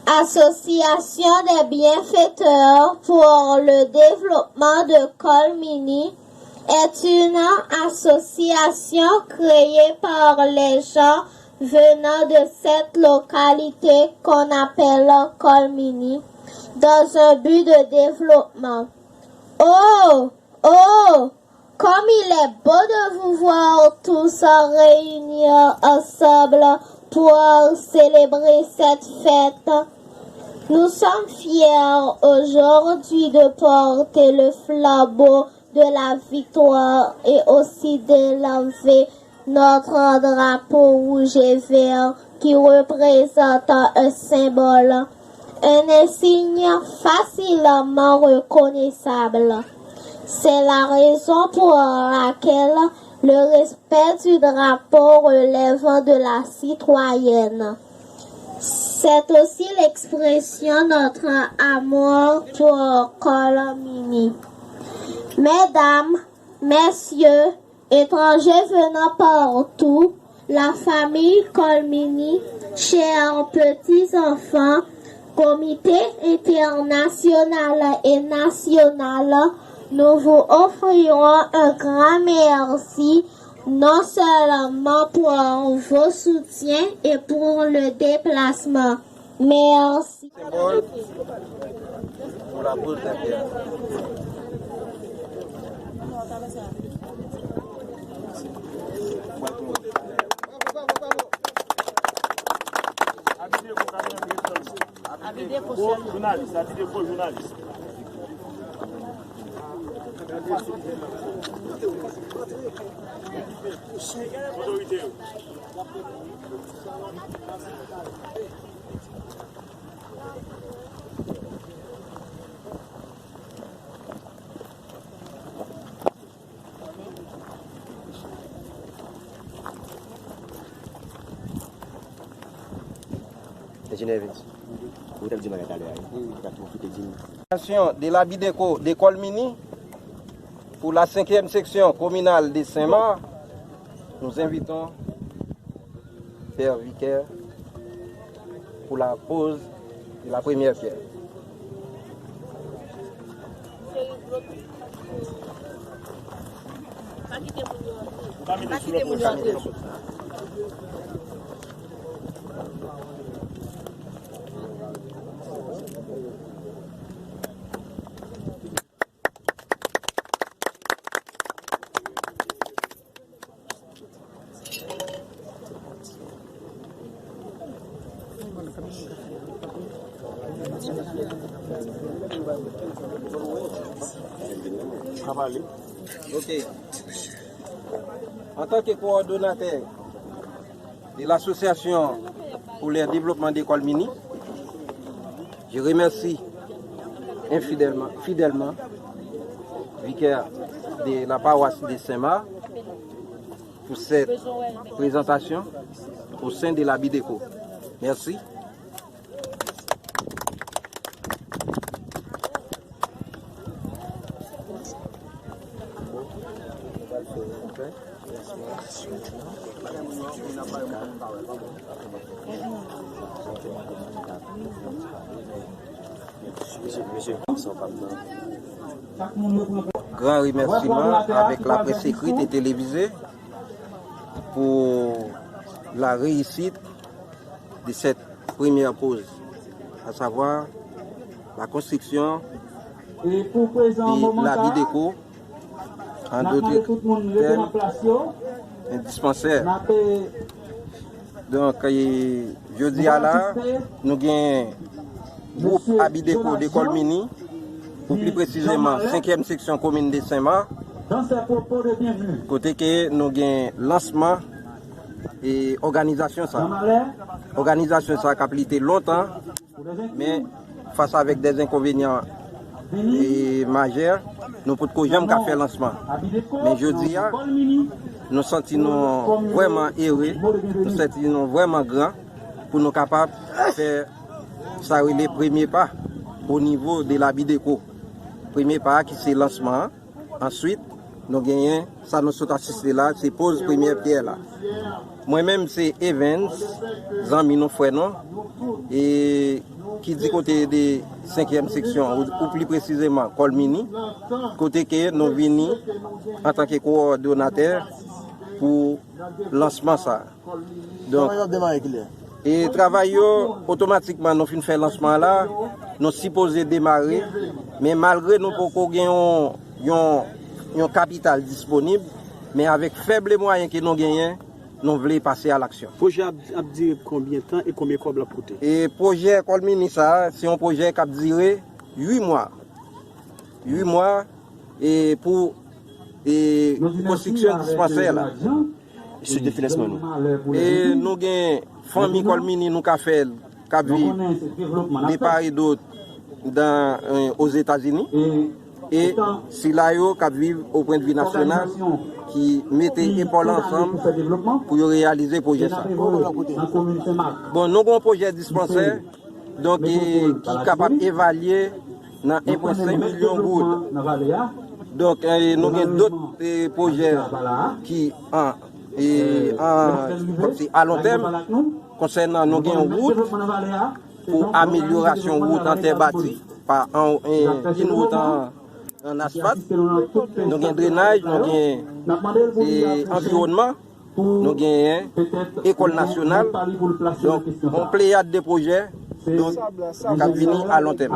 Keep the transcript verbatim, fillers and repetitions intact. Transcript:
Association des bienfaiteurs pour le développement de Colmini est une association créée par les gens venant de cette localité qu'on appelle Colmini dans un but de développement. Oh, oh, comme il est beau de vous voir tous réunis ensemble pour célébrer cette fête. Nous sommes fiers aujourd'hui de porter le flambeau de la victoire et aussi d'élever notre drapeau rouge et vert qui représente un symbole, un insigne facilement reconnaissable. C'est la raison pour laquelle le respect du drapeau relève de la citoyenne. C'est aussi l'expression de notre amour pour Colmini. Mesdames, messieurs, étrangers venant partout, la famille Colmini, chers petits-enfants, comité international et national, nous vous offrirons un grand merci, non seulement pour vos soutiens et pour le déplacement. Merci. Symbole pour la pose des pierres. Abide fo jounalis, abide fo jounalis. Otorite yo. Enjenyè Evans, ou t ap di bagay talè a, wi. Ou t ap pwofite di m. Association de la Bideco de Colmini pour la cinquième section communale de Saint-Marc, nous invitons Père Vicaire pour la pose de la première pierre. Pa kite moun yo antre. Ok. Antanke kowòdonatè de l'Association pour le développement de Colmini, je remercie infidèlement, fidèlement, vicaire de la paroisse de Saint-Marc pour cette présentation au sein de la Bideco. Merci. Gran remèsiman avèk laprès ekrit e televize pou la reyisit de cette première pause, à savoir la construction de la Bideco, en d'autres termes, un dispensaire. Donk, e, jodi a la, nou gen gwoup Abideco de Colmini, pou pli presizeman senkyèm seksyon komin de Senmak, kote ke nou gen lansman e òganizasyon sa. Òganizasyon sa k ap lite lontan, men fas avèk dè enkonvenyan e majè, nou potko janm ka fè lansman. Men jodi a, nou santi nou vrèman ere, nou santi nou vrèman gran pou nou kapab fè sa rele premye pa o nivo de Labideco. Premye pa a ki se lansman an. Answit, nou genyen sa nou sot asiste la, se poz premyè pyè la. Mwen menm se Evans, zanmi nou, frè nou, e ki di kote de senkyèm seksyon, ou, ou pli presizeman Kòlmini, kote ke nou vini antanke kowòdonatè pou lansman sa a. Donk, travay yo ap demare kilè? E travay yo, otomatikman, nou fin fè lansman la, nou sipoze demare, men malgre nou poko gen yon, yon, yon kapital disponib, men avèk fèb mwayen ke nou genyen, nou vle pase a laksyon. Pwojè ap, ap dire konbyen tan e konbyen kòb l ap koute? E pwojè Kòlmini sa a, se yon pwojè k ap dire uit mwa. Uit mwa e pou e konstriksyon dispansè la. Sou definans mwen nou. E nou gen fanmi Kòlmini nou ka fè l, k ap viv de part et d'autre dans, euh, aux États-Unis. E sila yo k ap viv o pwendvi nasyonal ki mete epòl ansanm pou yo reyalize pwojè sa. Bon, nou gen yon pwojè dispansè, donk, e, ki kapab evalye nan en pwen senk milyon goud. Donk, e, nou gen dòt, e, pwojè ki an, e, an, kòmsi a lon tèm. Konsènan nou gen yon wout pou amelyorasyon wout an tè bati, pa an, e, yon wout an, an asfalt. Nou gen drenaj, nou gen, e, anviwònman, nou genyen ekòl nasyonal. Donk, yon pleyad de pwojè, donk, k ap vini a lon tèm.